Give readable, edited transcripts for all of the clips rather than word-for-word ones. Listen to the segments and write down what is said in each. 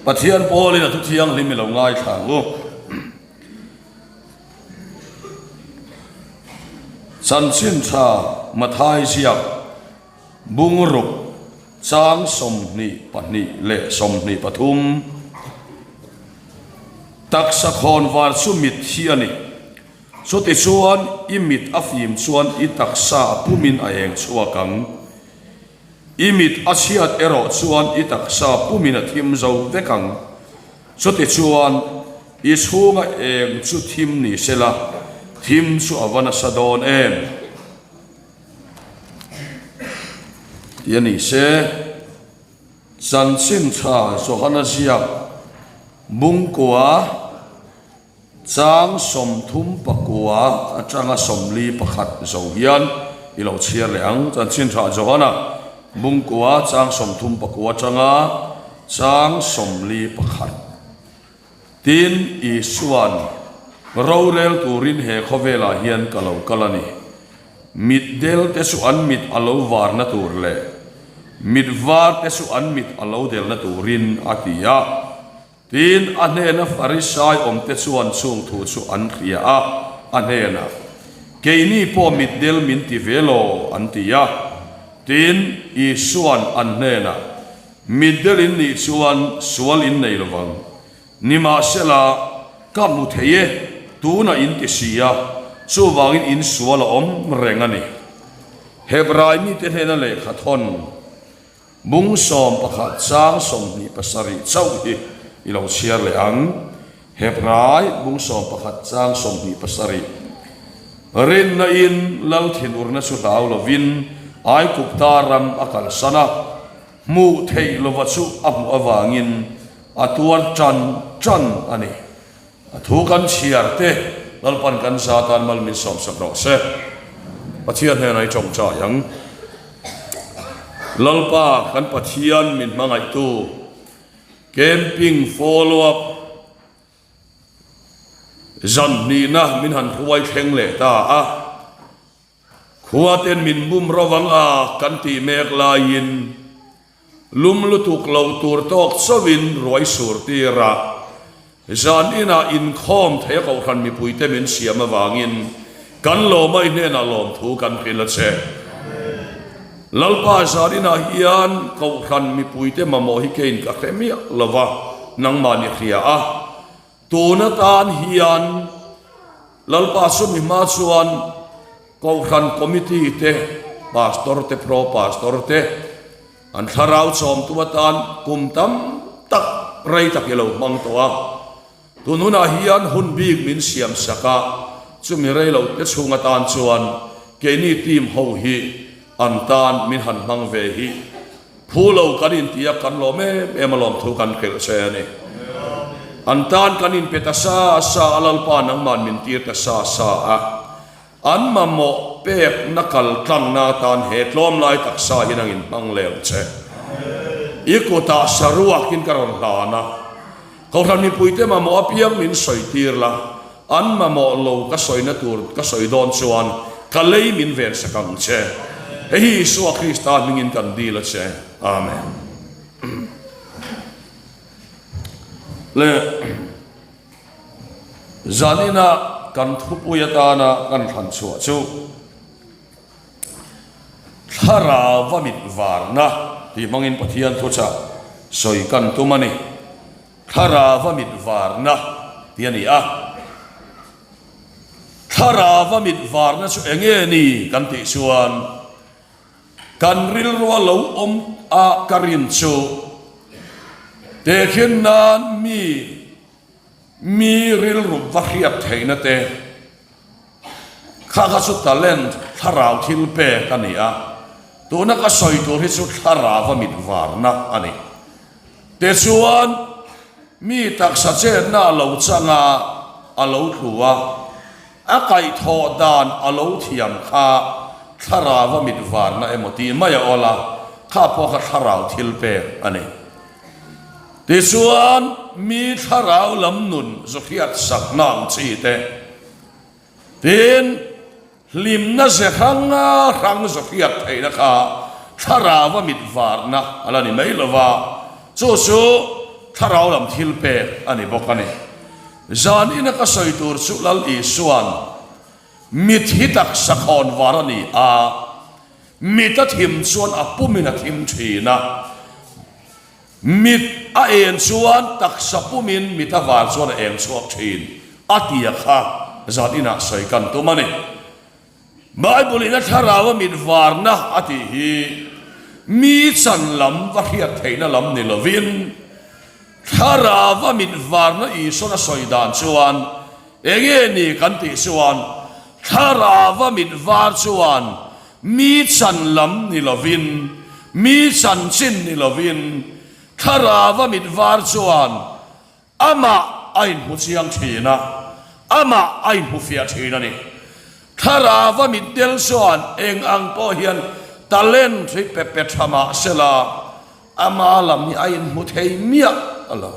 Pathian pawlin a thu thianghlim i lo ngaithla ang u. Chanchin tha Mathai ziak bungruk chang 22 leh 23 Taksa khawnvar chu mit hi a ni. Chutichuan i mit a fim chuan i taksa a pumin a eng chhuak ang. I mit a chhiat erawh chuan i taksa pumin a thim zo vek ang. Chutichuan, i chhunga eng chu thim ni sela, thim chu a va nasa dawn em? Tih a ni se, Chanchin tha Johana ziak Bungkua chang 39 atanga 41 zo hian i lo chhiar leh ang. Chanchin tha Johana Bungkua chang 39 atanga chang 41. Tin, Isua'n, Rorel turin he khawvelah hian ka lo kal a ni. Mitdel te chu an mit a lo varna tur leh mit var te chu an mit a lo delna turin, a ti a. Tin, a hnena Farisai awmte chuan chung thu chu an hria a, a hnenah, Keini pawh mitdel min ti ve law? an ti a. Tin, Isua'n an hnenah, Mitdel in nih chuan sual in nei lovang. Nimahsela, ka hmu thei e, tunah in ti si a, chuvangin in sual a awm reng a ni. Hebrai mite hnena lehkha thawn bung 11 chang 27 chauh hi i lo chhiar leh ang. Hebrai bung 11 chang 27. Rinna in lal thinurna chu hlau lovin Aigupta ram a kalsan a. Hmuh theih lova chu a hmuh avangin a tuar tan tan a ni. A thu kan chhiar te Lalpan kan za tan mal min sawmsak rawh se. Pathian hnenah i tawngtai ang. Lalpa kan Pathian min hmangaihtu Camping follow up zan hnihna min han hruai thleng leh ta a. Khua ten min bum ro vang a kan tih mek laiin lum lutuk lo tur tawk chauhin ruai sur tir a, zan inah inkhawm thei a kohhran mipuite min siam avangin kan lawmai hnenah lawmthu kan hrilh a che. Lalpa zan inah hian kohhran mipuite mamawh hi keiin ka hre miah lo va, nangmah ni hria a, tun atan hian Lalpa sumi hma chuan Kohhran Committee te, Pastor te, Pro Pastor te an thlarau chawmtu atan kum tam tak rei tak i lo hmang tawh a. Tun hunah hian hun bik min siam sak a, chumi rei lo te chhung atan chuan keini team ho hi an tan min han hmang ve hi Phu lo kan inti a, kan lawm em em a lawmthu kan hrilh che a ni. An tan kan inpe ta sa sa a, Lalpa nangman min tir ta sa sa a. An mamawh pekna kal tlangna atan he tlawm lai taksa hi nang inhmang leh ang che. I kutah saruakin ka rawn hlan a, Kohhran mipuite mamawh apiang min sawi tir la, an mamawh lo ka sawina tur ka sawi dawn chuan ka lei min ven sak ang che. Hei hi Isua Krista hmingin kan dil a che. Amen. Le zanina kan thupui atana kan thlan chhuah chu Thlarau a mit varna tih hmangin Pathian thuchah sawi kan tum a ni. Thlarau a mit varna tih a ni a. Thlarau a mit varna chu eng nge ni kan tih chuan kan rilrua lo awm a ka rin chu tehkhin nan mi mi rilru va hriat theihna te, Kha kha chu talent, thlarau thil pek a ni a, tuna ka sawi tur hi chu thlarau a mit varna a ni. Tichuan, mi taksa chetna a lo chang a, a lo tlu a, a kaihthawh dan a lo thiam kha thlarau a mit varna emaw tih mai a awl a, kha pawh kha thlarau thil pek a ni. Tichuan, mi thlarau lam nun zu hriat sakna ang chi te, tin, hlimna ze hranga hrang zu hriat theihna kha thlarau a mit varna a la ni mai lo va, chu chu. Thlarau lam thil pek a ni bawk a ni. Zan ina ka sawi tur chu Lal Isuan mit hi taksa khawn var a ni a, mit a thim chuan a pumin a thim thin a, mit a en chuan taksa pumin mit a var chuan a eng chhuak thin a tia kha zan inah sawi kan tum a ni. Bible in a thlarau a mit varna a tih hi mi chan lam va hriat theihna lam ni lovin thlarau a mit varna Isuan a sawi dan chuan enge ni kan tih chuan thlarau a mit var chuan mi chan lam ni lovin mi chanchin ni lovin thlarau a mit var chuan Amah a inhmu chiang thin a, amah a inhmu fiah thin a ni. Thlarauva mitdel chuan eng ang pawh hian talent hi pe pe tha mah sela, ama lam hi a inhmu thei miah lo.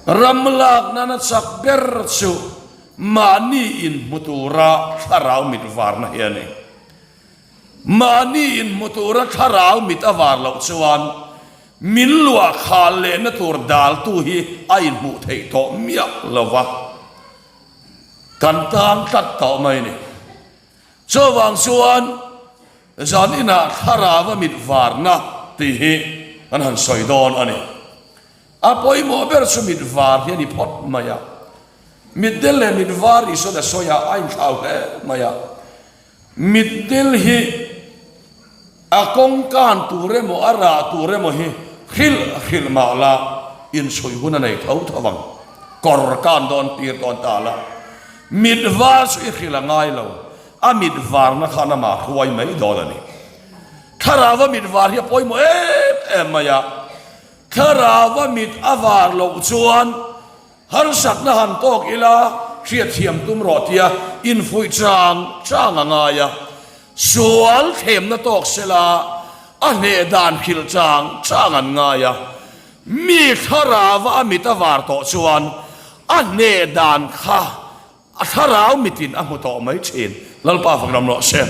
Ram lak nana chak ber chu mahni inhmu tura thlarau mit varna hi a ni. Mahni inhmu tura thlarau mit a var loh chuan min luah khal lehna tur daltu hi a inhmuh theih tawh miah lo va, kan tan tlat tawh mai ni. Chuvang chuan zan inah thlarau a mit varna tih hi kan han sawi dawn a ni. A pawimawh ber chu mit var hi a ni phawt mai a, mitdel leh mit var Isuan a sawi a, a inthlau hle mai a. Mitdel hi a kawng kan tur emaw a rah tur emaw hi hrilh hrilh mah la inchhui hun a nei tho tho ang. Kawr kan dawn tir dawn ta la. Mit var chu i hrilh a ngai lo, a mit varna khan amah hruai mai dawn a ni. Thlarauva mit var hi a pawimawh em em mai a, thlarauva mit a var loh chuan Harsatna han tawk ila hriatthiam tum rawh tia infuih chang chang a ngai a, sual thlemna tawk sela a hneh dan hrilh chang chang an ngai a, mi thlarauva a mit a var tawh chuan a hneh dan kha a thlarau mitin a hmu tawh mai thin. Lalpa fak ram rawh se.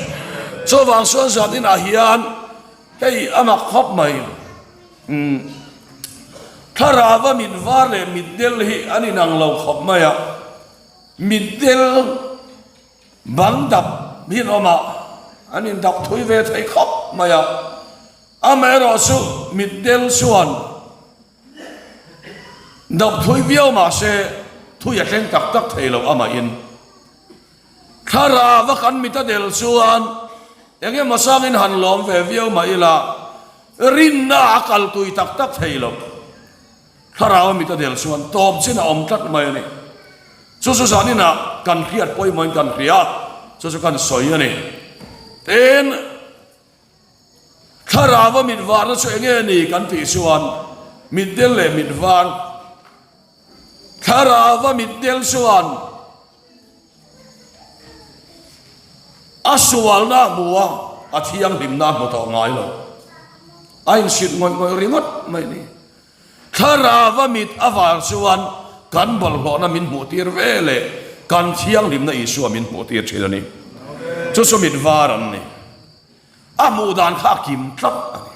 Chuvang chuan zan inah hian hei a mak khawp mai. Umm. Thlarauva mit var leh mit del hi an inang lo khawp mai a. Mit del bang dap hi an awm a, an indap thui ve thei khawp mai a. Amaherawhchu mit del chuan dap thui viau mah se thui a thleng tak tak thei lo amahin. Thlarauva kan mit a del chuan eng emaw sangin han lawm ve viau mah ila, rinna a kal tui tak tak thei lo. Thlarauva mit a del chuan tawp chin a awm tlat mai a ni. Chu chu zaninah kan hriat pawimawhin kan hria, chu chu kan sawi a ni. Tin, Thlarauva mit varna chu eng nge ni kan tih chuan mit del leh mit var. Thlarauva mit del chuan a sualna a hmu a, a thianghlimna a hmu tawh ngai lo. A insit ngawih ngawih ringawt mai ni. Thlarauva mit a var chuan kan bawlhhlawhna min hmuhtir ve leh kan thianghlimna Isua min hmuhtir thin a ni. Chu chu mit var an ni. A hmuh dan kha a kim tlat a ni.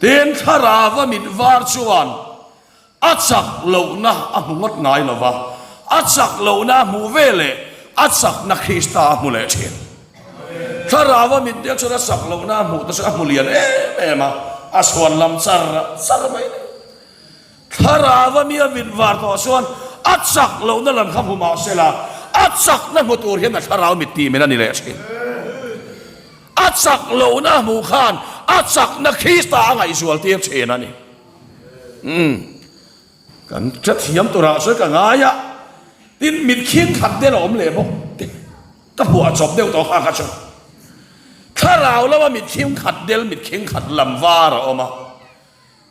Tin, thlarauva mit var chuan a chak lohna a hmu ngawt ngai lo va, a chak lohna a hmuh ve leh a chakna Krista a hmu leh thin. Thlarauva mit deuh chuan a chak lohna a hmuh te chu a hmu lian em em a, a chhuan lam char char mai a ni. Thlarauva mi a mit var tawh chuan a chak lohna lam kha hmu mah sela, a chakna hmu tur hian a thlarau mit tih men a ni leh thin. A chak lohna hmuh khan a chakna Krista a ngaihzual tir thin a ni. Umm. Kan hrethiam turah chuan ka ngai a, tin mit khing khat te la awm leh bawk. Ka hmuah chawp deuh tawh kha kha chu. Thlarau lama mit khing khat del mit khing khat lam var a awm a.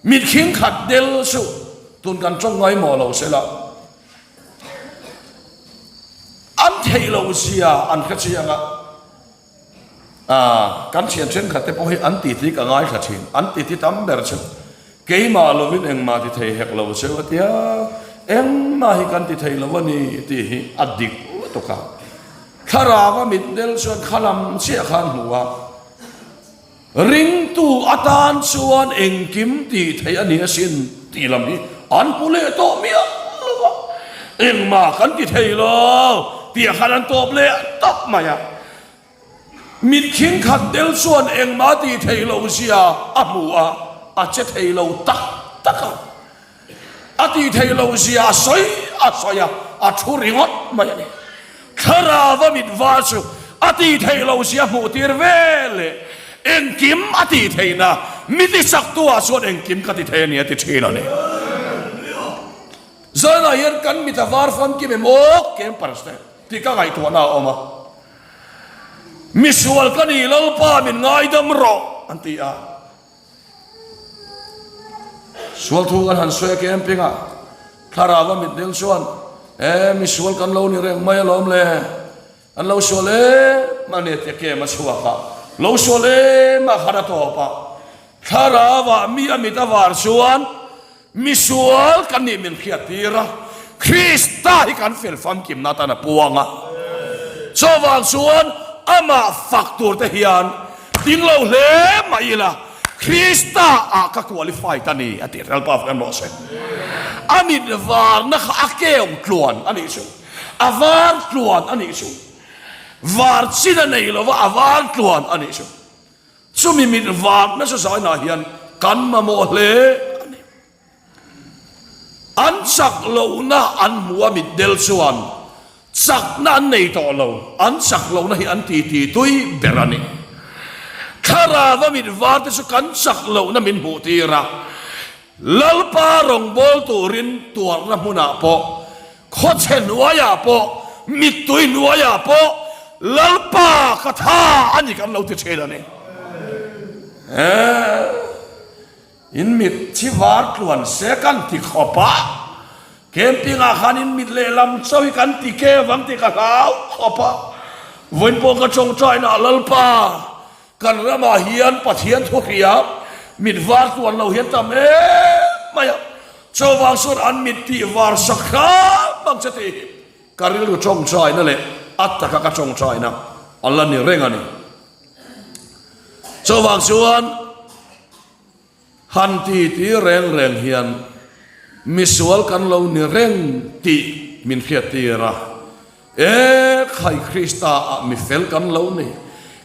Mit khing khat del chu tun kan tawng ngaimawh lo sela. An theih loh zia an hre chiang a. Aaa, kan thian thenkhat te pawh hi an titi ka ngaithla thin, an titi tam ber chu keimah lovin engmah ti thei hek lo cheu a tia, engmah hi kan ti thei lo a ni tih hi a dik lutuk a. Thlarau a mitdel chuan kha lam chiah khan hmu a. Ringtu atan chuan engkim tih theih a ni asin tih lam hi an hmu leh tawh miah lo va, engmah kan ti thei lo tih ah khan an tawp leh tawp mai a. Mitkhing khat tel chuan engmah tih theih loh zia a hmu a, a che thei lo tak tak a. A tih theih loh zia a sawi a sawi a, a thu ringawt mai a ni. Thlarava mit var chu a tih theih loh zia hmuh tir vel leh engkim a tih theihna mi ti chaktu ah chuan engkim ka ti thei a ni a ti thin a ni. Zanah hian kan mit a var famkim em aw campers te tih ka ngaihtuahna a awm a. Misual ka ni Lalpa min ngaidam rawh an ti a. Sual thu kan han sawi a camping ah thlarau a mit dil chuan e misual kan lo ni reng mai alawm le an lo sual em a ni tia kem a chhuak a lo sual em a khan a tawp a thlarau ah mi a mit a var chuan Misual kan nih min hriat tir a, Krista hi kan fel famkimna atan a puang a. Chuvang chuan amah fak tur te hian ding lo hle mah ila, Krista ah ka qualified a ni a ti Lalpa fak em rawh se. A mit varna kha a keu tluan a nih chu, a var tluan a nih chu, var chin a nei lova a var tluan a nih chu. Chumi mit vak nasa zainah hian kan mamawh hle a ni. An chak lohna an hmu a mit del chuan chakna an nei tawh lo, an chak lohna hi an titi tui ber a ni. Thlarava mit var te chu kan chak lohna min hmuh tir a, Lalpa rawngbâwl turin tuarna hmunah pawh, khawchhe hnuaiah pawh, mittui hnuaiah pawh Lalpa ka tha a ni kan lo ti ṭhin a ni. In mit thi var tluan se kan ti khawp a, camping ah khan in mit lehlam chauh hi kan ti ke vang tih ka hlau khawp a, vawiin pawh ka ṭawngṭainaah Lalpa Kan ramah hian Pathian thu hria mit var tuan lo hian tam em mai a, chuvang chuan an mit tih var sak hram ang che tih hi ka rilru tawngtaina leh a taka ka tawngtaina a la ni reng a ni. Chuvang chuan Han ti ti reng reng hian misual kan lo ni reng tih min hriattir a, E khai Krista ah mifel kan lo ni,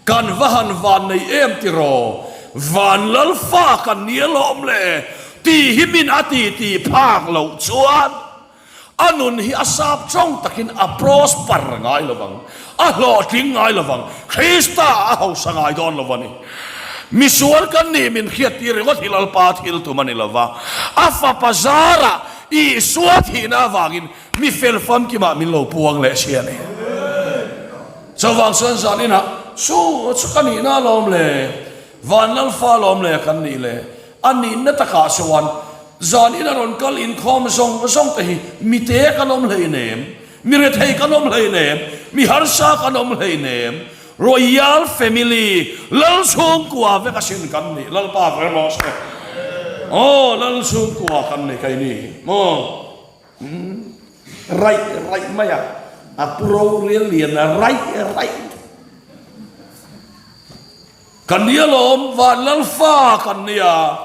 kan va han van nei em tiraw, van lal fa kan ni alawm le tih hi min a ti ti phak loh chuan A nun hi a sap tawng takin a prosper ngai lo vang, a hlawhtling ngai lo vang, Krista a hausa ngai dawn lo a ni. Misual kan nih min hriattir ringawt hi Lalpa thil tum a ni lo va, a fapa zarah Isua thihna avangin mi fel famkimah min lo puang leh si a ni. Chuvang chuan zan inah, Chu chu ka nihna alawm le, Van Lalfa alawm le kan nih le, A nihna takah chuan zan ina rawn kal inkhawm zawng zawng te hi mi te kan awm hleinem, mi rethei kan awm hleinem, mi harsa kan awm hleinem, Royal Family, Lal chhungkua vek asin kan nih, Lalpa ber rawh se. Aw, Lal chhungkua kan ni kei ni hi maw? Umm, raih raih mai a, a pu rorel lian a raih raih. Kan nia lawm, van lal fa kan nia.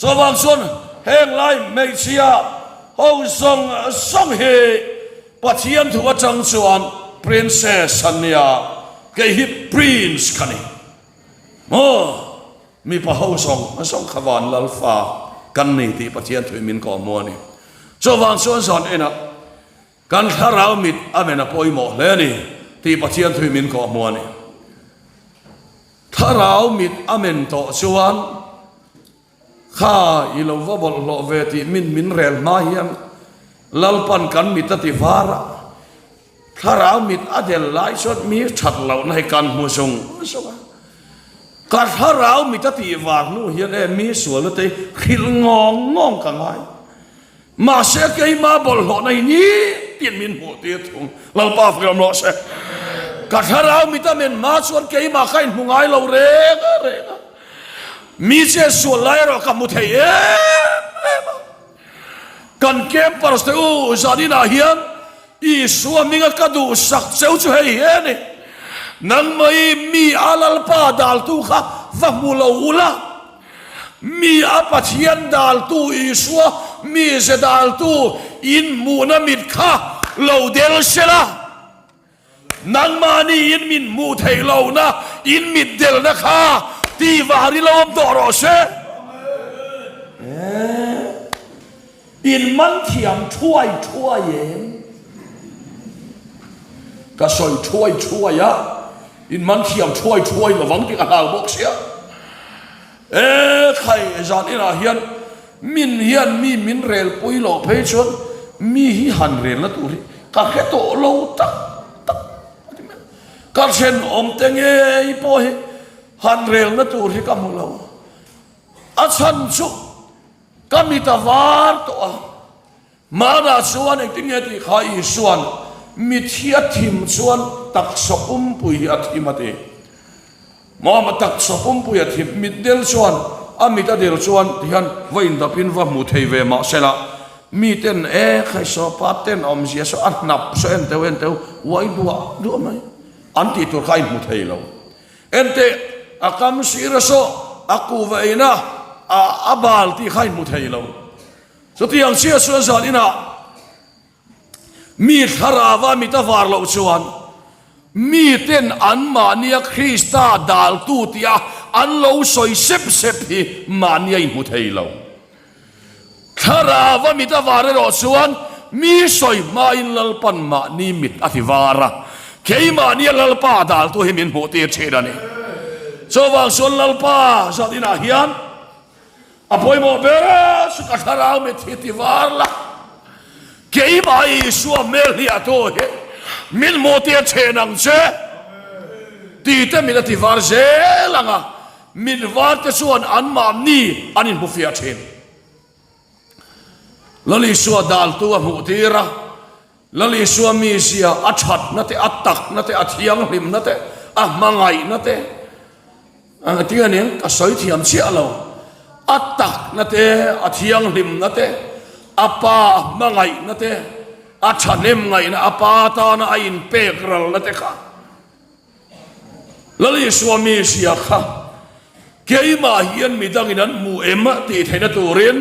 Chuvang chuan heng lai hmeichhia ho zawng zawng hi Pathian thu atang chuan princess an nia, kei hi prince ka ni. Maw? Mipa ho zawng zawng kha van lal fa kan ni tih Pathian thu in min kawhhmuh a ni. Chuvang chuan zan enah Kan thlarau mit a men a pawimawh hle a ni tih Pathian thui min kawhhmuh a ni. Thlarau mit a men tawh chuan kha i lo va bawlhhlawh ve tih min min rel hma hian Lalpan kan mit a ti var a, thlarau mit a del lai chuan mi that lohna hi kan hmu zung zung a. Ka thlarau mit a tih var hnu hian e mi sualna te hrilh ngawng ngawng ka ngai. Mahse keimah bawlhhlawhna hi nitin min hmuh tir thung. Lalpa fiam rawh se. Ka thlarau mit a men hma chuan keimah ka inhmu ngai lo reng a reng a. Mi che sual lai erawh ka hmu thei em em a. Kan campers te u zanin ah hian Isua hminga ka duhsak cheu chu hei he a ni. Nangmah i mi a Lalpa daltu kha. va hmu lo ula, mi a Pathian daltu Isua mize daltu in hmuhna mit kha lo del sela. Nangmahni in min hmuh theih lohna in mit delna kha ti var i lo awm tawh rawh se. In man thiam thuai thuai em? Ka sawi thuai thuai a, in man thiam thuai thuai lovang tih ka hlau bawk sia. E khai, zan inah hian min hian mi min rel pui loh phei chuan mi hi han relna tur hi ka hre tawh lo tak tak a ti mai. Ka thenawm te ngei pawh hi han relna tur hi ka hmu lo. A chhan chu ka mit a var tawh a. Hmanah chuan engtin nge tih kha Isua'n mithi a thim chuan taksa pumpui hi a thim a ti. Mawma taksa pumpui a thim mit del chuan a mit a del chuan ti hian va indapin va hmu thei ve mah sela miten e khaisawpa ten awmzia saw a hnap saw en teu en teu uai duah duah mai an tih tur kha a inhmu thei lo. Enteh a kam sira saw a kuhva eina a bal tih kha a inhmu thei lo. Chutiang chiah chuan zan inah mi thlarava mit a var loh chuan miten anmahnia Krista daltu tia an lo sawi sep sep hi mahni a inhmu thei lo. Thlarava mit a var erawh chuan mi sawi hmain Lalpan mahni mit a ti var a, keimahnia Lalpa daltu hi min hmuh tir thin a ni. Chuvang chuan Lalpa zan inah hian A pawimawh ber chu ka thlarau mit hi ti var la, keimah Isua hmel hliah tu hi min hmuh tir then ang che ti te min a ti var zel ang a, mit var te chuan anmahni an inhmu fiah thin. Lal Isua daltu a hmuh tir a, Lal Isua mizia a thatna te, a takna te, a thianghlimna te, a hmangaihna te, engtin a nia ka sawi thiam chiah lo, a takna te, a thianghlimna te, a pa a hmangaihna te, a thahnem ngaihna, a pa tana a inpek ralna te kha Lal Isua mizia kha keimah hian midangin an hmu em tih theihna turin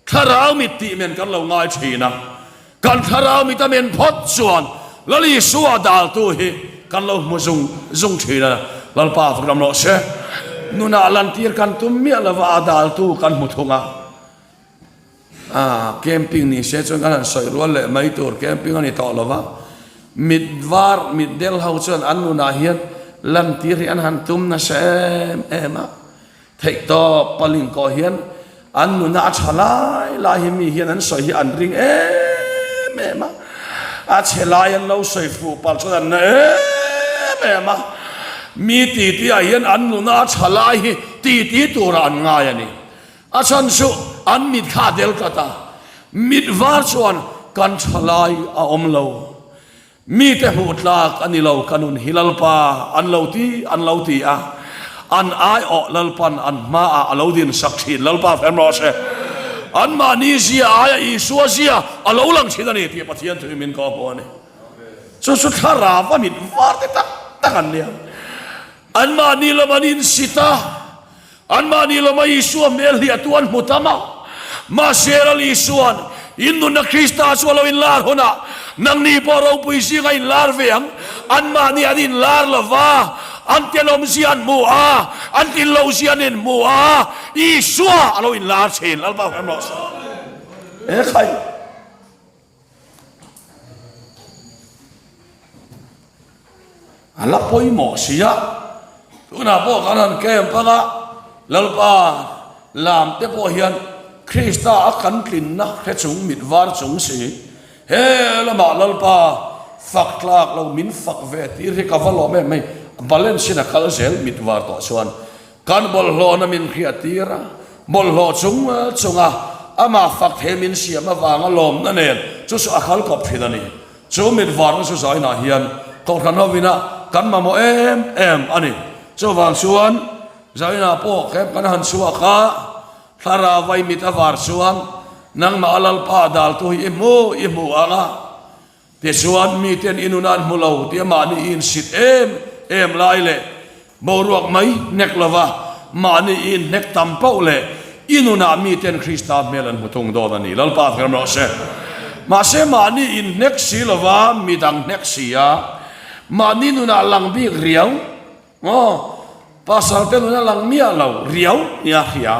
Thlarau mit tih men kan lo ngai thin a, kan thlarau mit a men phawt chuan Lal Isua daltu hi kan lo hmu zung zung thin a, Lalpa fak ram rawh se. Nunah lantir kan tum miah lova a daltu kan hmu thung a, ah camping ni se chuan kan han sawi rual leh mai tur camping a ni tawh lova, mit var mit del ho chuan an nunah hian lantir hi an han tum nasa em em a. Theih tawp paling kawh hian an nuna a tha lai lai hi mi hian an sawi hi an ring em em a, a chhe lai an lo sawi fuh palh chuan an na em em a, mi titi ah hian an nuna a tha lai hi titi turah an ngai a ni. A chhan chu an mit kha a del tlat a, mit var chuan kan tha lai a awm lo. Mite hmuh tlak a ni lo, ka nun hi Lalpa an lo ti, an lo ti a, an aiawh Lalpan an hmaah a lo din sak thin. Lalpa fem rawh se. Anmahni zia aia Isua zia a lo lang thin a ni tih Pathian thu hi min kawhhmuh a ni. Chu chu thlarau a mit var te tak tak an nia. Anmahni lam an insit a. Anmahni lama Isua hmel hliahtu an hmu tam a, mahse Lal Isua'n in nunna Krista chu a lo inlar hunah nangni pawh ropui zinga inlar ve ang. Anmahni an inlar lo va, an tenawmzia an hmu a, an tinlohzia an inhmu a, Isua a lo inlar thin. Lalpa hram rawh se. Ekhai. A la pawimawh si a, tunah pawh kan han camp anga Lalpa lam te pawh hian Krista a kan tlinna hre chung mit var chung si he lamah Lalpa fak tlak lo min fak ve tir hi ka va lawm em mai balance in a kal zel mit var tawh chuan Kan bawlhhlawhna min hriattir a, bawlhhlawh chung chunga amah fak thei min siam avanga lawmna nen chu chu a kal kawp thin a ni. Chu mit varna chu zainah hian Kohhran hovina kan mamawh em em a ni. Chuvang chuan zainah pawh camp kan han chhuak a, thlarau vai mit a var chuan nangmah a Lalpa daltu hi i hmu i hmu ang a, Tichuan, miten i nun an hmu lo tih amahni i insit em em lai leh boruak mai nek lova. Mahni i inhnek tam poh leh i nunah miten Krista hmel an hmu thung dawn a ni. Lalpa hmel rawh se. Mahse mahni inhnek si lova midang hnek si a, mahni nunah lang bik riau maw? Pasal te nuna lang miah lo riau nia hria,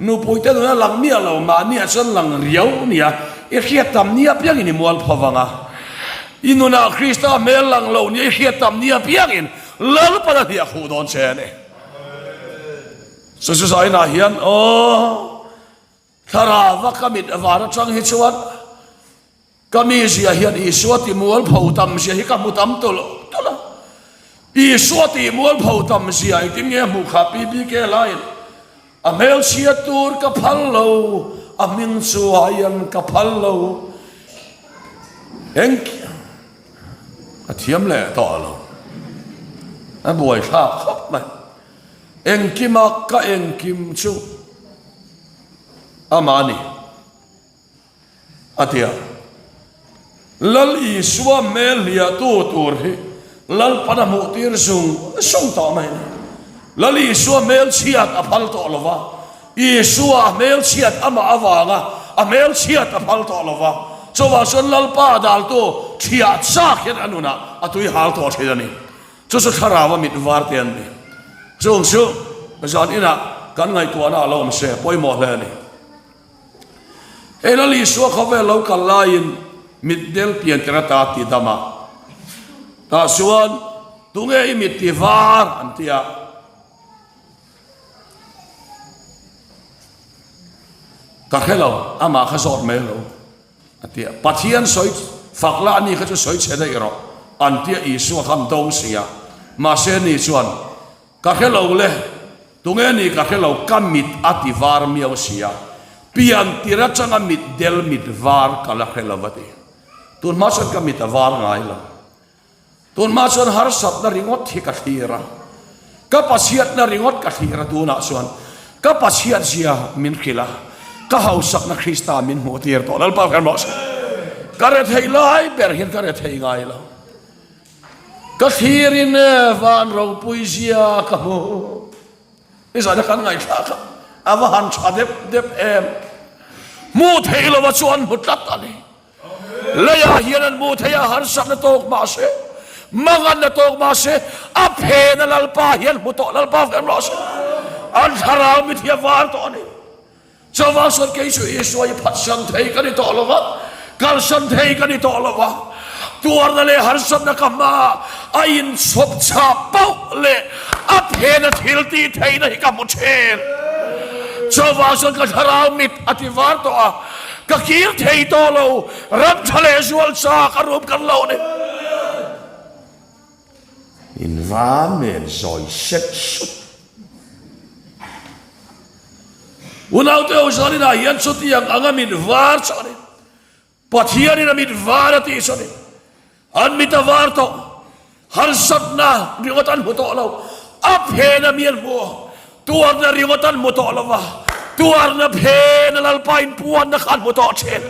nupui te nuna lang miah lo mahniah chuan lang riau nia i hriat tam nia piangin i mual pho vang a. I nunah Krista hmel lang lo nia i hriat tam nia piangin Lalpan a hliah khuh dawn che a ni. Chu chu zainah hian aw thlarau ka mit var atang hi chuan ka mizia hian Isua ti mualpho tam zia hi ka hmu tam tulh tulh a. Isua ti mualpho tam zia engtin nge hmuh kha PBK laiin a hmelchhia tur ka phal lo, a hming chu aian ka phal lo. Eng a thiam leh tawh lo. A buaithlak khawp mai. Engkima ka engkim chu amah a ni, a ti a. Lal Isua hmel hliahtu tur hi Lalpan a hmuhtir zung zung tawh mai a ni. Lal Isua hmel chhiat a phal tawh lo va, Isua hmel chhiat amah avanga a hmel chhiat a phal tawh lo va, chuvang chuan Lalpa daltu thiah chak hian a nunah a tui hal tawh thin a ni. Chu chu thlarau a mit var te an ni. Chung chu zan inah kan ngaihtuahna a lo awm se pawimawh hle a ni. Hei Lal Isua khawvel lo kal laiin mitdel pian tir ata ti dam a. Tah chuan tunge i mit ti var an ti a. Ka hre lo, amah kha zawt mai lo. A ti a, Pathian sawi fak lah ani kha chu sawi chhe daih rawh an ti a, Isua khan do si a, mahse ni chuan, Ka hre lo le, tunge ni ka hre lo, ka mit a ti var miau si a, pian tir atanga mit del mit var ka la hre lo a ti. Tun hma chuan ka mit a var ngai lo. Tun hma chuan harsatna ringawt hi ka thlir a, ka pachhiatna ringawt ka thlir a, tunah chuan ka pachhiat zia min hrilh a, ka hausakna Krista min hmuh tir tawh. Lalpa kan rawh se. Ka rethei lai ber hian ka rethei ngai lo. Ka thlirin van ropui zia ka hmu. Nizan a kan ngaihthlak a, a va han tha dep dep em. Hmuh theih lova chuan hmu tlat a ni. Leiah hian an hmuh theih a, harsatna tawk mah se, manganna tawk mah se, a phena Lalpa hian hmu tawh Lalpa vek rawh se. An thlarau mi thi a var tawh a ni. Chuvang chuan kei chu Isua hi phatsan thei ka ni tawh lo va, kalsan thei ka ni tawh lo va, tuarna leh harsatna ka hmaah a inchhawp chhah pauh leh a phena thil tih theihna hi ka hmu thin. Chuvang chuan ka thlarau mit a ti var tawh a, Ka kir thei tawh lo, ram tha leh zual chak a rum kan lo ni. In va men zawi set sut. Unaute ho zawn inah hian chutiang anga mit var chu a ni. Pathianin a mit var a tih chu a ni. An mit a var tawh, harsatna ringawt an hmu tawh lo, a phena mi an hmu, tuarna ringawt an hmu tawh lo va, tuarna phena Lalpa inpuanna kha an hmu tawh thin.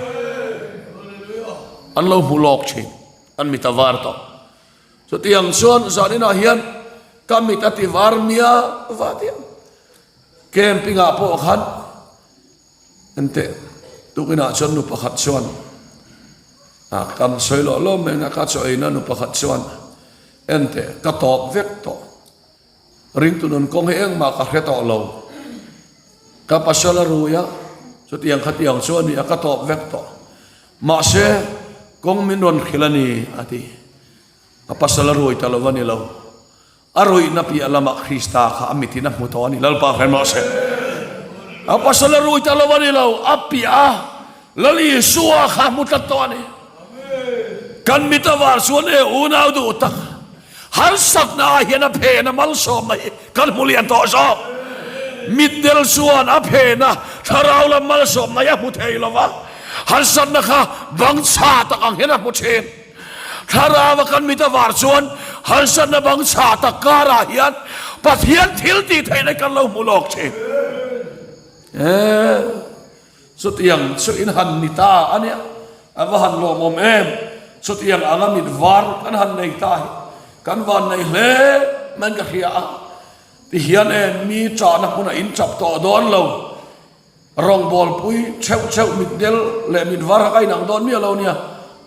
An lo hmu lawk thin, an mit a var tawh. Chutiang chuan zaninah hian ka mit a ti var nia va tia camping-ah pawh khan Enteh, tukinah chuan nu pakhat chuan a kan sawi lawh lawm mai na ka chaw eina nu pakhat chuan enteh ka tawp vek tawh ringtu nun kawng hi engmah ka hre tawh lo ka pasal a rui a chutiang khatiang chu a ni a ka tawp vek tawh mahse kawng min rawn hrilh a ni a ti a pasal a rui ta lo a ni lo. A ruihna piah lamah Krista kha a mitin a hmu tawh a ni. Lalpa hre mawh se. A pasal a rui ta lo a ni lo, a piah a Lal Isua kha hmu tlat tawh a ni. Kan mit a var chuan e unau duh tak, harsatna ah hian a phen a malsawmna hi kan hmu lian tawh zawk. Mitdel chuan a phen a thlarau lam malsawmna hi a hmu thei lo va, harsatna kha bang chha tak ang hian a hmu thin. Thlarau a kan mit a var chuan harsatna bang chha tak karah hian Pathian thil tih theihna kan lo hmu lawk thin. E, chutiang chu in han ni ta a nia, a va han lawmawm em, chutiang anga mit var kan han nei ta hi kan van nei hle mai in ka hria a. Ti hian e mi ṭahna hmunah in ṭap tawh dawn lo. Rawngbawlpui theuh theuh mitdel leh mitvar kha ka inang dawn miah lo nia.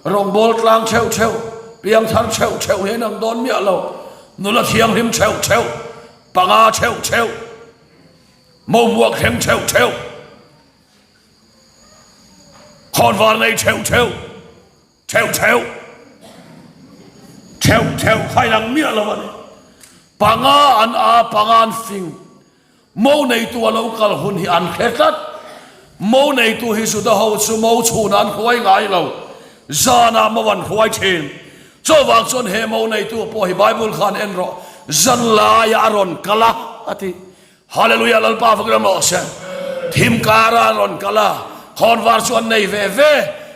Rawngbâwl tlâng theuh theuh, piangthar theuh theuh hi a inang dawn miah lo. Nula thianghlim theuh theuh, panga theuh theuh, momuak thleng theuh theuh, khawnvar nei theuh theuh, theuh theuh, theuh theuh kha a inang miah lo a ni. Panga an a, panga an fing. Mo neitu a lo kal hun hi an hre tlat. Mo neitu hi Juda ho chu mo chhunah an hruai ngai lo, zanah mo an hruai thin. Chuvang chuan he mo neitu pawh hi Bible khan en rawh, zan laiah a rawn kal a, a ti. Hallelujah Lalpa fak ram rawh se. Thim kara an rawn kal a, khawnvar chu an nei ve ve,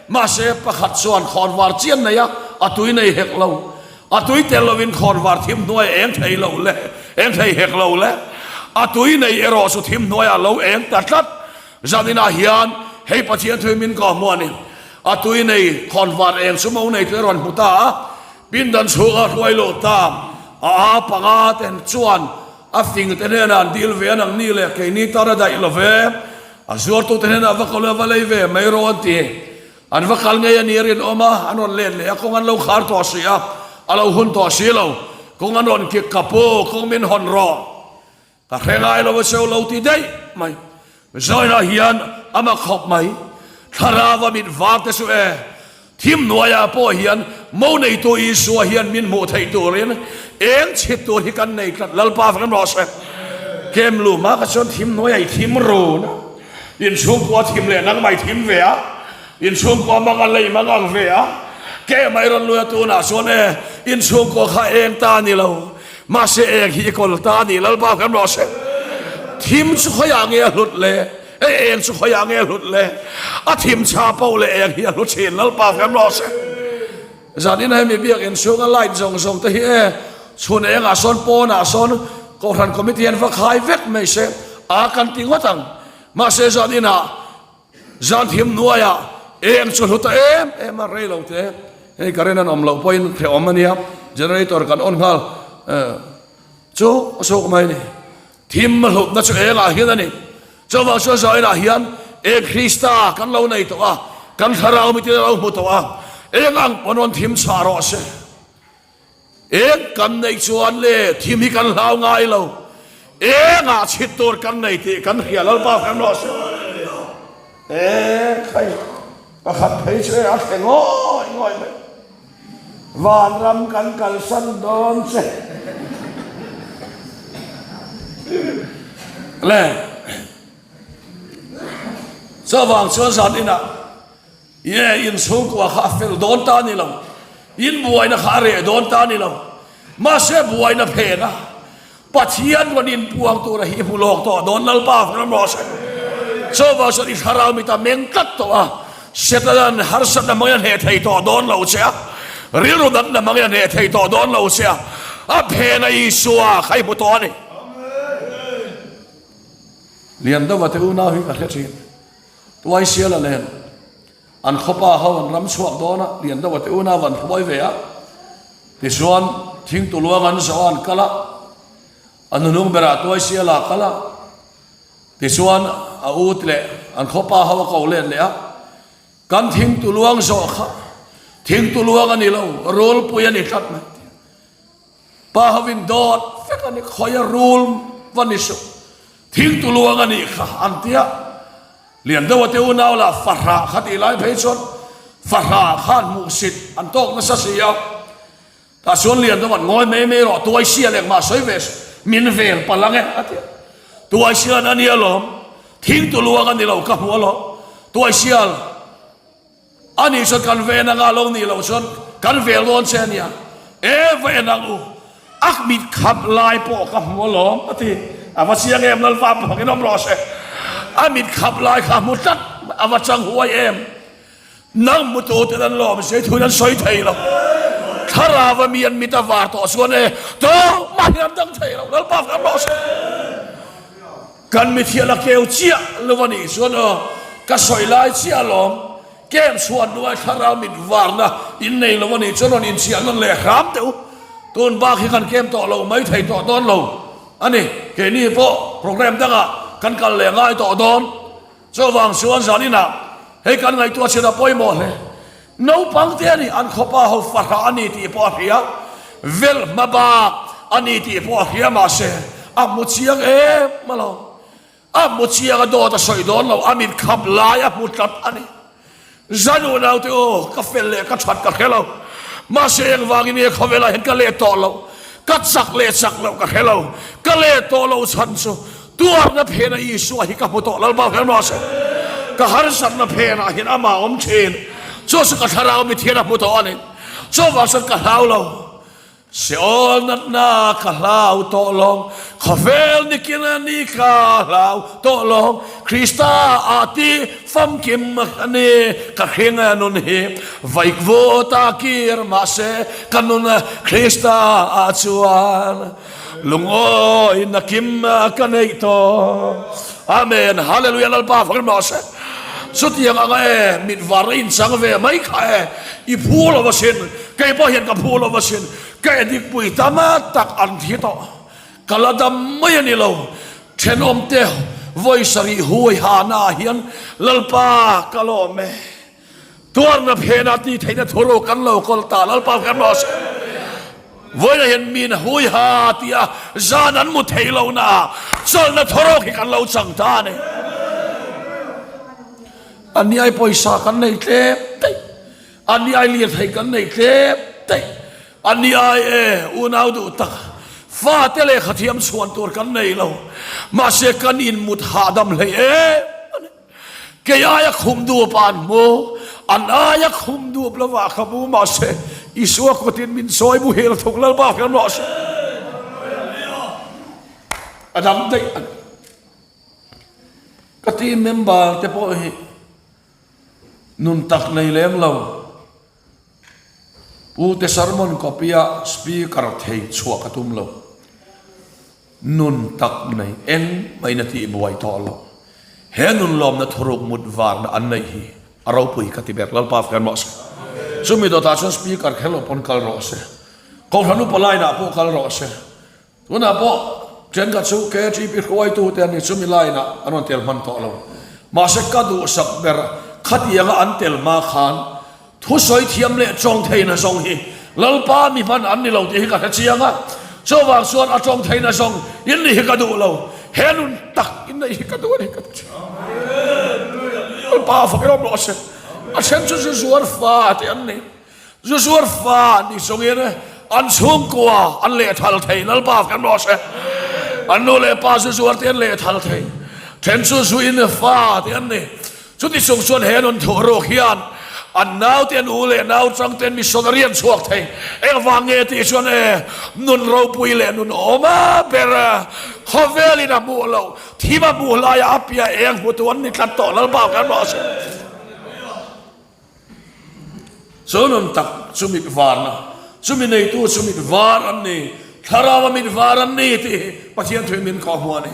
mahse pakhat chuan khawnvar chian nei a, a tui nei hek lo. A tui tel lovin khawnvar thim hnuai a eng thei lo le, eng thei hek lo le. A tui nei erawh chu thim hnuaiah lo eng ta tlat. Zaninah hian hei Pathian thui min kawh hmuh a ni. A tui nei khawnvar eng chu mo nei tui a rawn hmu ta a, pindan chhunga hruai lo ta a a panga ten chuan a fing te hnenah an dil ve a nang ni le keini tan a daih lo ve. A zuartute hnenah va kal va lei ve mai rawh an ti. An va kal ngei a ni a rinawm a, an rawn let leh a, kawng an lo khar tawh si a, a lo hun tawh si lo. Kawng an rawn kik ka pu, kawng min hawn rawh. Ka hre ngai lo a cheu lo ti daih mai. Zawilah hian a mak khawp mai. Thlarau a mit var te chu e, thim hnuaiah pawh hian mo neitu Isua hian min hmuh theih turin eng chhit tur hi kan nei tlat Lalpa vek rawh se. Kem luma ka chuan thim hnuaiah i thim run a. Inchhungkua thim leh nang mai thim ve a, inchhungkua mang a lei mang ang ve a, ke mai rawn lui a tunah chuan e, inchhungkua kha eng ta a ni lo, mahse eng hi i kawl ta a ni Lalpa kan rawh se. Thim chu khawiah nge a hlut le, e eng chu khawiah nge a hlut le, a thim chha poh leh eng hi a hlu thin Lalpa kan rawh se. Zanin hemi biakinn chhunga light zawng zawng te hi e, chhun engah sawn pawnah sawn Kohhran committee an va khai vek mai se a kan ti ngawt ang. Mahse zaninah zan thim hnuaiah eng chu hlu ta em em a rei lo te. Hei current an awm loh pawhin hrehawm a nia, generator kan on nghal chu a chhuak mai a ni. Thim a hlutna chu engah hian a ni. Chuvang chuan zainah hian eng Krista kan lo nei tawh a, kan thlarau mitin a lo hmu tawh a, eng ang pawn rawn thim chhah rawh se. Eng kan neih chuan le thim hi kan hlau ngai lo. Engah chhit tur kan nei tih kan hria Lalpa kan rawh se. E khai pakhat phei chu e a thle ngawih ngawih mai. Vanram kan kalsan dawn che. Le. Chuvang chuan zan inah ye in chhungkua kha a fel dawn ta ni lo. In buaina kha a reh dawn ta ni lo. Mahse buaina phen a Pathian rawn inpuang tura hi i hmu lawk tawh dawn Lalpa ram rawh se. Chuvang chuan i thlarau mit a meng tlat tawh a, Setanan harsatna hmangin a hneh thei tawh dawn lo che a, rilru natna hmangin a hneh thei tawh dawn lo che a, a phena Isua kha i hmu tawh a ni. Liandova te unau hi ka hre thin. Tuaisiala nen An khawpa ho an ram chhuak dawn a, lian deuh a te unau an hruai ve a. Tichuan, thingtu luang an zawh a, an kal a. A nunung berah Tuaisiala a kal a. Tichuan, a u ti leh an khawpa ho a ko let leh a. Kan thingtu luang zawh kha thingtu luang a ni lo, rulpui a ni tlat mai. Pa hovin dawt vek a ni, khawi a rul va ni suh, thingtu luang a nih kha an ti a. Lian deuh a te unau lah fahrah kha tih lai phei chuan fahrah khan hmuhsit an tawk nasa si a. Tah chuan lian deuh an ngawi mai mai rawh, Tuaisia leh engmah sawi ve suh, min vel palh ang e a ti a. Tuaisian a ni alawm, thingtu luang a ni lo ka hmu alawm, Tuaisial. A nih chuan kan ven anga lo nih loh chuan kan vel dawn che a nia. E va en ang u, a mit khap lai pawh ka hmu alawm a ti. A va chiang em Lalpa pakin awm rawh se. A mit khap lai kha hmu tlat a va chang huai em. Nang hmu tu ten an lawm se thuin an sawi thei lo. Thlarau a mi an mit a var tawh chuan e tumah hian an dang thei lo Lalpa fakin awm rawh se. Kan mithial a keu chiah lo a nih chuan aw, ka sawi lai chiah alawm, kem chhuan hnuai thlarau mit varna in nei lo a nih chuan rawn inchiah nawn leh hram teh u, tun bak hi kan kem tawh lo mai thei tawh dawn lo. a ni. Keini pawh programme dangah kan kal leh ngai tawh dawn. Chuvang chuan zaninah hei kan ngaihtuah chin a pawimawh hle. Naupang te a ni, an khawpa ho fahrah a ni tih pawh a hria, velh hma bak a ni tih pawh a hria mahse a hmu chiang em a lo. A hmu chiang a dawt a sawi dawn lo, a mit khap lai a hmu tlat a ni. Zan u naute u, ka fel leh ka that ka hre lo. Mahse engvangin nge khawvelah hian ka let tawh loh, ka chak leh chak loh ka hre lo. Ka let tawh loh chhan chu tuarna phena Isua hi ka hmu tawh Lalpa hmel mahse ka harsatna phenah hian amah awm thin. Chu chu ka thlarau mithian a hmu tawh a ni. Chuvang chuan ka hlau lo. Seol natna ka hlau tawh lo, khawvel nikin a ni ka hlau tawh lo, Krista a ti famkim a ni ka hring nun hi, vaikvu ta kir mahse ka nun Krista ah chuan lungawi na kim ka neih tawh. Amen Hallelujah Lalpa fak in mahse chutiang anga e mit var a inchang ve mai kha e i phu lo asin. Kei pawh hian ka phu lo asin, ka edik pui tam tak an thi tawh. Ka la dam mai a ni lo. Thenawm te vawi sarih hui ha na ah hian Lalpa ka lawm e. Tuarna phenah tih theihna thuru kan lo kawl ta Lalpa kan rawh se. Vawiinah hian min hui ha tia zan an mu thei lo na ah chawlhna thuruk hi kan lo chang ta a ni. A niai pawisa kan nei tlem daih. A ni ai lirthei kan nei tlem daih. A ni ai e, unau duh tak, fate lehkha thiam chhuan tur kan nei lo. Mahse kan inmut hahdam hlei em a ni. Kei aia khum dup ah an hmu, an aia khum dup lovah ka hmu, mahse Isua kutin min sawi muhil thung Lalpa kan rawh se. A dang daih a ni. Ka team member te pawh hi Nun tak nei lem lo. Pu te sermon copy a speaker thei chhuah ka tum lo. Nun tak nei eng mai na tih buai tawh lo. He nun lawmna thuruk mut varna an neih hi a ropui ka ti ber Lalpa fken rawh se. Chumi dawtah chuan speaker kher lo pawn kal rawh se. Kohhran upa line ah pawh kal rawh se. Tunah pawh thenkhat chu KTP hruaitute an ni chumi line-ah an rawn tel hman tawh lo. Mahse ka duhsak ber khatianga an tel hma khan thusawi thiam leh tawng theihna zawng hi Lalpa mi hman an ni lo tih hi ka hre chiang a. Chuvang chuan a tawng theihna zawng in nih hi ka duh lo. He nun tak in neih hi ka duh a ni ka ti thin. Lalpa fak rawm rawh se. A then chu zu zuar fa te an ni. Zu zuar fa ni chungin an chhungkua an lehthal thei Lalpa kan rawh se. An nu leh pa zu zuar te an lehthal thei. Then chu zu in fa te an ni. Chuti chung chuan he nun thuh ruk hian an nau te an u leh nau chang ten missionary an chhuak thei. Engvang nge tih chuan e nun ropui leh nun awm a ber khawvelin a hmuh loh thim a hmuh laia a piah eng hmutu an ni tlat tawh Lalpa kan rawh se. Chu nun tak chu mit varna, chumi neitu chu mit var an ni, Thlarau a mit var an ni tih hi Pathian thuin min kawh hmuh a ni.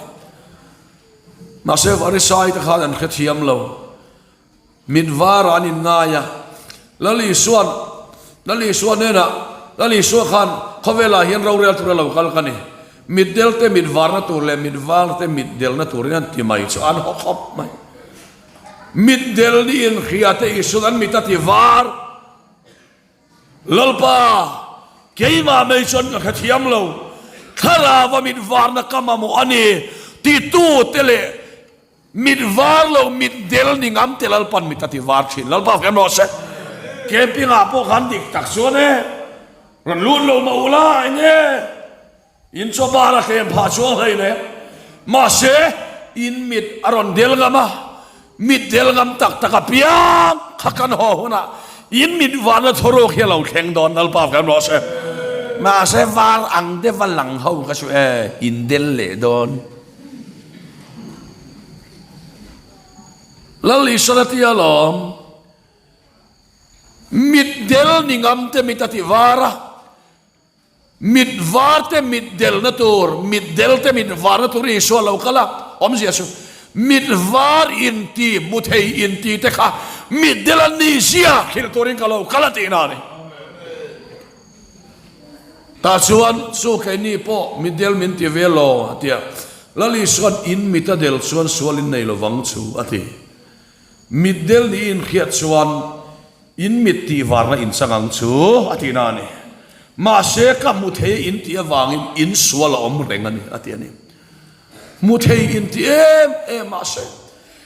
Mahse Farisai te khan an hrethiam lo, mit varah an inngai a, Lal Isua'n, Lal Isua hnenah, Lal Isua khan khawvelah hian rorel tura lo kal ka ni, mitdel te mit varna tur leh mit var te mit delna turin an ti mai chu an haw khawp mai. Mitdel ni inhria te Isuan an mit a ti var. Lalpa, keimah mai chuan ka hrethiam lo, thlarau a mit varna ka mamawh a ni titu te leh mit var lo mitdel ni ngam te Lalpan mit a ti var thin. Lalpa fem rawh se. Camping ah pawh khan dik tak chuan e, rawn lut lo mah ula eng nge? In chaw bar a tlem phah chuang hlei le. Mahse, in mit a rawn del ngam a, mit del ngam tak tak a piang kha kan haw hunah in mit varna thawruak hi a lo thleng dawn Lalpa kan rawh se. Mahse, var ang deuh a lang ho ka chu e, in del leh dawn. Lal Isua la tia lawm. Mit del ni ngam te mit a ti var a. Mit var te mit delna tur, mit del te mit varna tur Isua lo kal a, awmzia chu mit var inti, hmu thei inti te kha mit del an ni zia hrilh turin ka lo kal a tihna a ni. Tah chuan, Chu keini pawh mitdel min ti ve lo, a ti a. Lal Isua'n in mit a del chuan sual in nei lovang chu, a ti. Mitdel nih in hriat chuan in mit tih varna in chang ang chu, a tihna a ni. Mahse, ka hmu thei in tih avangin in sual a awm reng a ni, a ti a ni. Hmu thei in ti em em mahse,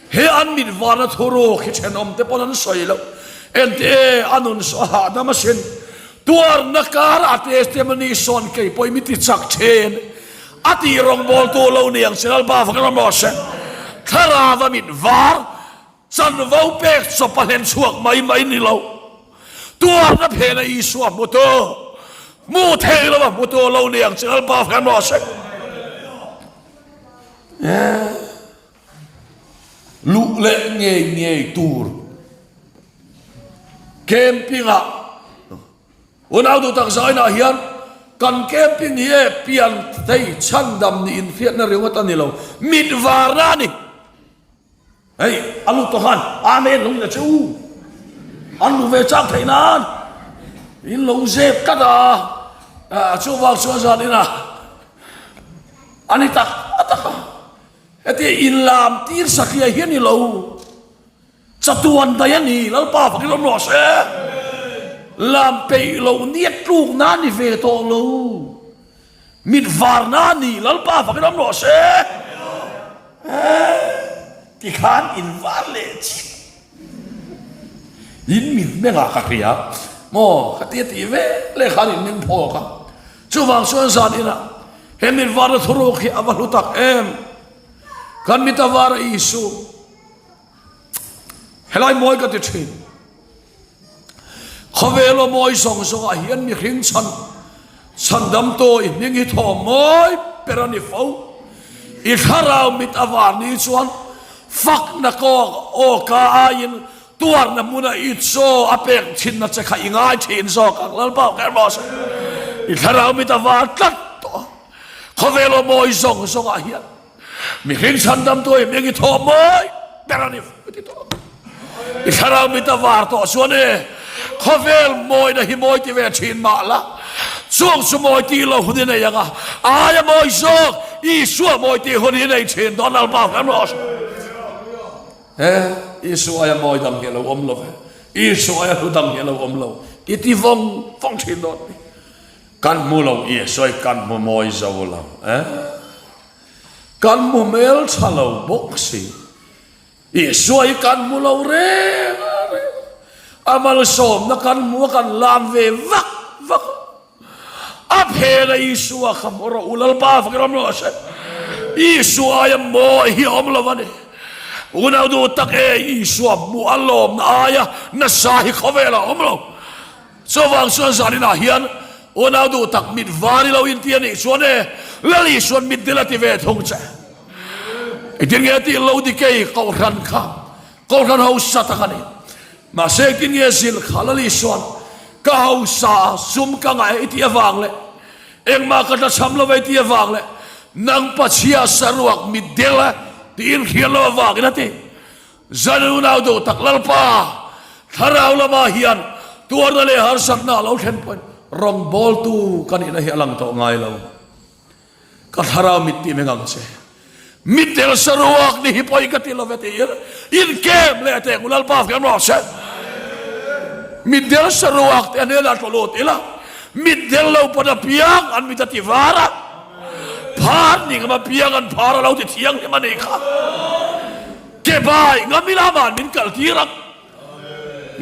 he an mit varna thuruk hi thenawm te pawn an sawi loh. Ente e, a nun saw a hahdam asin. Tuarna kar a testimony sawn kei pawh i mi ti chak thin. A tih rawngbawltu lo ni ang che Lalpa vang ram rawh se. Thlarava mit var chanvo pek chawp a hlen chhuak mai mai ni lo. Tuarna phena Isua hmutu, hmu thei lova hmutu lo ni ang che Lalpa vang ram rawh se. Luh leh ngei ngei tur camping ah Unau duh tak zainah hian kan camping hi e pian thei chhandam nih inhriatna ringawt a ni lo, mit varna a ni. Hei a lut tawh khan Amen lo in a che u, an luh ve chak theih nan in lo zep tlat a, chuvang chuan zan inah a ni tak tak a, hetia inlam tir satliah hi a ni lo. Chatuan daih a ni, Lalpa fakin awm rawh se. Lam peih loh nia tlukna a ni ve tawh lo. Mit varna a ni, Lalpa fakin awm rawh se. Tikhan in var leh chiah. In mit mengah ka hria maw ka ti a tih ve leh khan in meng phawk a. Chuvang chuan zan inah he mit varna thuruk hi a va hlu tak em. Kan mit a var a Isu. Helai mawi ka ti thin. Khawvel aw mawi zawng zawngah hian mihring chhan chhandam tawi hming hi thaw mawi ber a ni fo. I thlarau mit a var ni chuan fakna kawng aw ka aiin tuarna hmuna i chaw a pek thinna che kha i ngai thin zawk ang Lalpa kher maw se. I thlarau mit a var tlat tawh a. Khawvel aw mawi zawng zawngah hian Mihring chhandamtu hi hming i thawh mawi ber a ni ti tawh. I thlarau mit a var tawh chuan e, khawvel mawina hi mawi ti ve thin mah la, chung chu mawi tih lo hun i nei ang a, aia mawi zawk Isua mawi tih hun hi nei thin dawn Lalpa hmel rawh se. E, Isua aia mawi dang hi a lo awm lo ve, Isua aia hlu dang hi a lo awm lo, i ti vawng vawng thin dawn a ni. Kan hmu lo Isua hi kan hmu mawi zo lo e. Kan hmu hmel tha lo bawk si. Isua hi kan hmu lo reng a reng. A malsawmna kan hmu a kan lam ve vak vak a. A phena Isua kha hmu rawh u Lalpa fakin awm rawh se. Isua aia mawi hi a awm lo a ni. Unau duh tak e Isua hmu a lawmna aia nasa hi khawvelah a awm lo. Chuvang chuan zaninah hian unau duh tak mit var i lo inti a nih chuan e, Lal Isuan mit dil a ti ve thung che. Engtin nge tih lo dikei Kohhran kha Kohhran hausa tak a ni. Mahse engtin nge zilh kha Lal Isuan ka hausa a sum ka ngaih i tih avang leh engmah ka tlachham lo ve i tih avang leh nang Pachhia saruak mit del e tiin hriat lo avangin a ti. Zan unau duh tak Lalpa, thlarau lamah hian tuarna leh harsatna a lo thlen pawhin rawngbawltu ka nihna hi a lang tawh ngai lo. Ka thlarau mit tih meng ang che. Mitdel saruak ni hi pawi ka ti lo ve tiin inkem leh teh ngu Lalpa fiam rawh se. Mitdel saruak te a hnenah tlaw lut ila, mitdel lo pawn a piang an mit a ti var a. Phar ni ngam a piang an phar a lo ti thianghlim a nih kha. Ke bai ngam ila van min kal tir ang.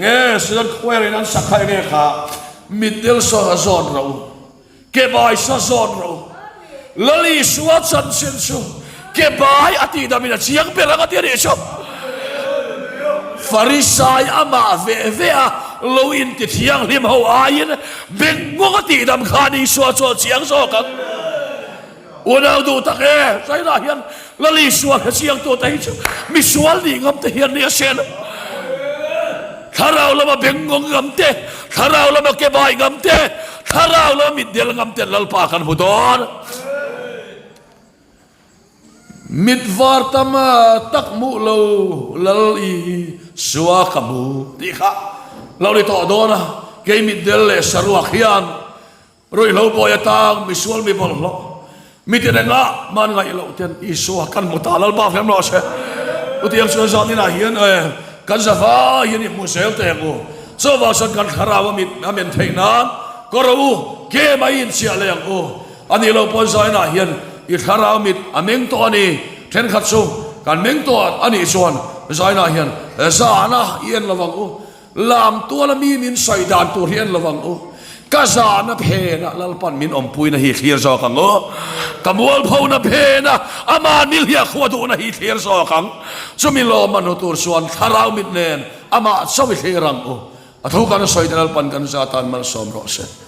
Nge Sudan Square in an sak kha enge kha mitdel sawn a zawn ro ke bai sa zawn ro Lal Isua chanchin chu ke bai a tih dam in a chiang ber ang a ti a nih chu. Farisai amah ve ve a lo inti thianghlim ho aiin bengngawng a tih dam khan Isua chu a chiang zawk ang. Unau duh tak e, China hian Lal Isua hre chiang tu te hi chu misual nih ngam te hian nia sen. Thlarau lama bengngawng ngam te, thlarau lama kebai ngam te, thlarau lama mitdel ngam te Lalpa kan hmu dawn. Mit var tam tak hmuh lo Lal Isua ka hmu tih kha lo ni tawh dawn a, kei mitdel leh saruak hian. Ruihhlo bawi atang misual mi bawlhhlawh mi ti reng ah man ngaih loh ten Isua kan hmu ta Lalpa hrem rawh se. Chutiang chuan zan inah hian kan zava hian i hmu zel teh ang u. Chuvang chuan kan thlarau a mit a men theih nan kaw rawh u, ke mai inchiah leh ang u. A nih loh pawn zan inah hian i thlarau mit a meng tawh a ni. Thenkhat chu kan meng tawh a nih chuan zan inah hian zahna i en lo ang u. Lam tuala mi min sawi dan tur hi en lo ang u. Ka zahna phenah Lalpan min awmpuina hi thlir zawk ang u. Ka mualphona phenah ama nilhia khua duhna hi thlir zawk ang. Chumi lawm a hnu tur chuan thlarau mit nen amah chawi thlir ang u. A thu kan sawi te Lalpan kan za tan malsawm rawh se.